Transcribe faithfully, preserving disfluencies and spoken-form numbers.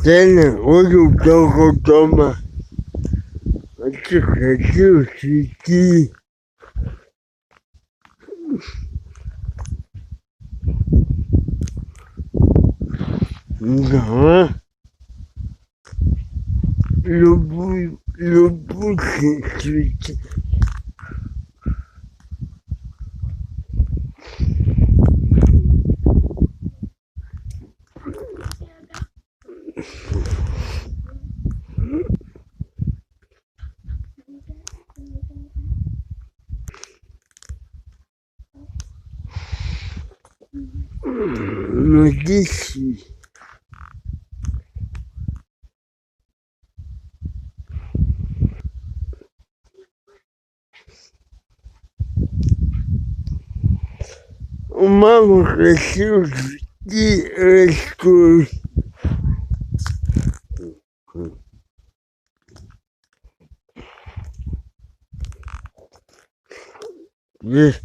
Теперь буду только дома. Хочу, хочу сидеть. Да. Любой, любой цвет. Надеюсь. Мама, хочу жди, рискуй. Здесь